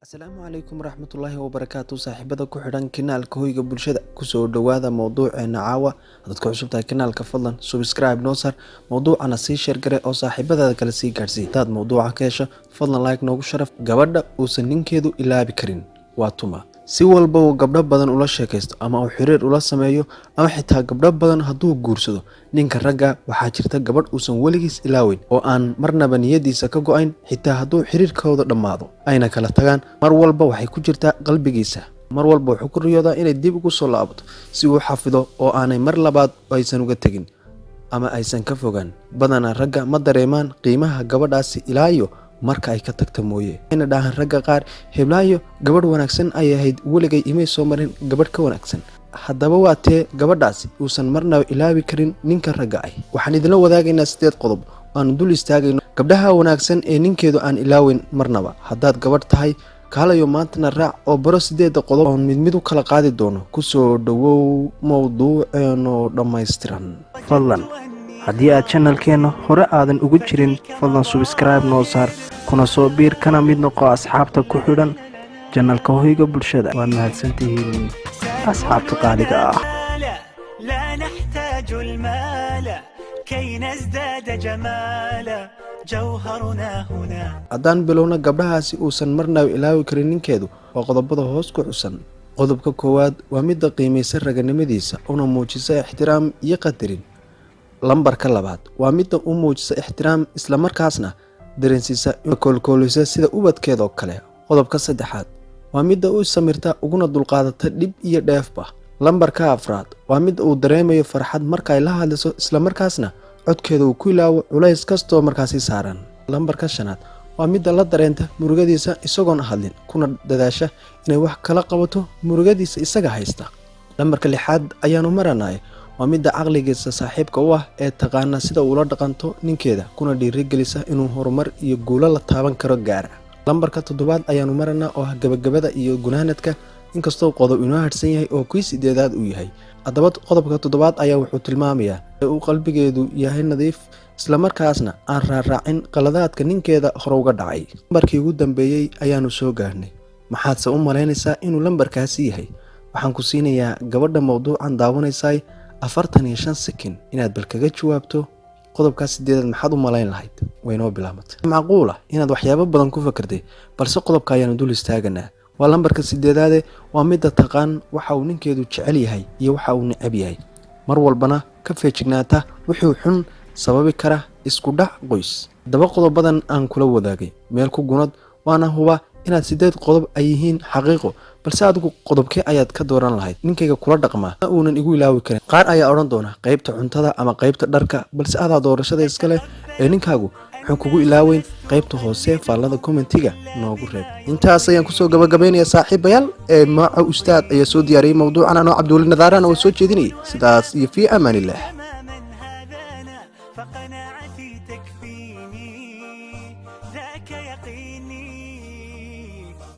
Asalaamu calaykum waraxmatullaahi wabarakaatu. Saaxiibada ku xidhan kanaalka Hoyga Bulshada, kusoo dhowaada mowduuceena caawa. Haddaad ku cusub tahay kanaalka, fadlan subscribe noo saar, mowduucana sii share gare oo saaxiibadaada kale sii gaadhsii. Hadaad mowduuca ka hesho, fadlan like noogu sharaf. Gabadha uusan ninkeedu ilaabi karin waa tuma? Si walba uu gabdho badan ula sheekaysto ama uu xiriir ula sameeyo ama xitaa gabdho badan hadduu guursado, ninka ragga waxaa jirta gabadh uusan weligiis ilaaweyn oo aan marnaba niyadiisa ka go'ayn. Xitaa hadduu xiriirkooda dhammaado, ayna kala tagaan, mar walba waxay ku jirtaa qalbigiisa. Mar walba wuxuu ku riyoodaa inay dib ugu soo laabato si uu xafido oo aanay mar labaad aysan uga tegin ama aysan ka fogaan. Badanaa ragga ma dareemaan qiimaha gabadhaasi ilaa iyo marka ay ka tagta mooye. Waxayna dhahaan ragga qaar, "Heblaayo gabadh wanaagsan ay ahayd, weligay imay soo marin gabadh ka wanaagsan." Haddaba waa tee gabadhaasi uusan marnaba ilaabi karin ninka ragga ah? Waxaan idinla wadaagaynaa sideed qodob aanu dul istaagayno gabdhaha wanaagsan ee ninkeedu aan ilaaweyn marnaba. Haddaad gabadh tahay, kaalayo maantana raac oo baro sideedda qodob oon mid mid u kala qaadi doono. Kusoo dhowow mowduuceenoo dhammaystiran. Fadlan haddii aad channelkeenna hore aadan ugu jirin, fadlan subscribe noo saar, kuna soo biir, kana mid noqo asxaabta ku xidhan channelka Hoyga Bulshada. Waad mahadsantihiin, asxaabta qaaliga ah. لا نحتاج المال كي نزداد جمالا، جوهرنا هنا. Haddaan bilowno, gabdhahaasi uusan marnaba ilaawi karin ninkeedu waa qodobada hoos ku xusan. Qodobka koowaad waa midda qiimaysa raganimadiisa una muujisa ixtiraam iyo qadarin. Lambarka labaad waa midda u muujisa ixtiraam, islamarkaasna dareensiisa, koolkoolisa sida ubadkeedoo kale. Qodobka saddexaad waa midda u samirta uguna dulqaadata dhib iyo dheefba. Lambarka afraad waa midda uu dareemayo farxad marka ay la hadlayso, islamarkaasna codkeeda uu ku ilaawo culays kastoo markaasi saaran. Lambarka shanaad waa midda la dareenta murugadiisa isagoon hadlin, kuna dadaasha inay wax kala qabato murugadiisa isaga haysta. Lambarka lixaad ayaanu maranay, waa midda caqligiisa saaxiibka u ah ee taqaana sida uula dhaqanto ninkeeda, kuna dhiirigelisa inuu horumar iyo guulo la taaban karo gaara. Lambarka toddobaad ayaanu maranaa oo ah gabagabada iyo gunaanadka, inkastoo qodob inoo harsan yahay oo kii sideedaad uu yahay. Haddaba qodobka toddobaad ayaa wuxuu tilmaamayaa uu qalbigeedu yahay nadiif, islamarkaasna aan raaraacin qaladaadka ninkeeda hore uga dhacay. Lambarkii ugu dambeeyey ayaanu soo gaarnay. Maxaadse u malaynaysaa inuu lambarkaasi yahay? Waxaan ku siinayaa, gabadha mowduucan daawanaysaay, 45 sekin inaad bal kaga jawaabto qodobkaas sideedaad. Maxaad u malayn lahayd? Waynoo bilaabatay. Macquul ah inaad waxyaabo badan ku fakartay, balse qodobka ayaanu dul istaaganaa. Waa lambarka sideedaade. Waa midda taqaan waxa uu ninkeedu jecel yahay iyo waxa uu necab yahay, mar walbana ka feejignaata wuxuu xun sababi kara isku dhac qoys. Haddaba qodobadan aan kula wadaagay meel ku gunad, waana huba inaad sideed qodob ay yihiin xaqiiqo, balse adigu qodobkee ayaad ka dooran lahayd ninkayga kula dhaqmaa uunan igu ilaawi karin? Qaar ayaa odhan doona qaybta cuntada ama qaybta dharka, balse adaa doorashada iskale ee ninkaagu wuxuu kugu ilaaweyn. Qaybta hoose faallada commentiga noogu reeb. Intaas ayaan kusoo gabagabaynaya, saaxiibayaal. Ee Maaco Ustaad ayaa soo diyaariyey mowduucan, anoo Cabdiweli Nadaarana oo soo jeedinayay. Sidaas iyo fii amaanillaah.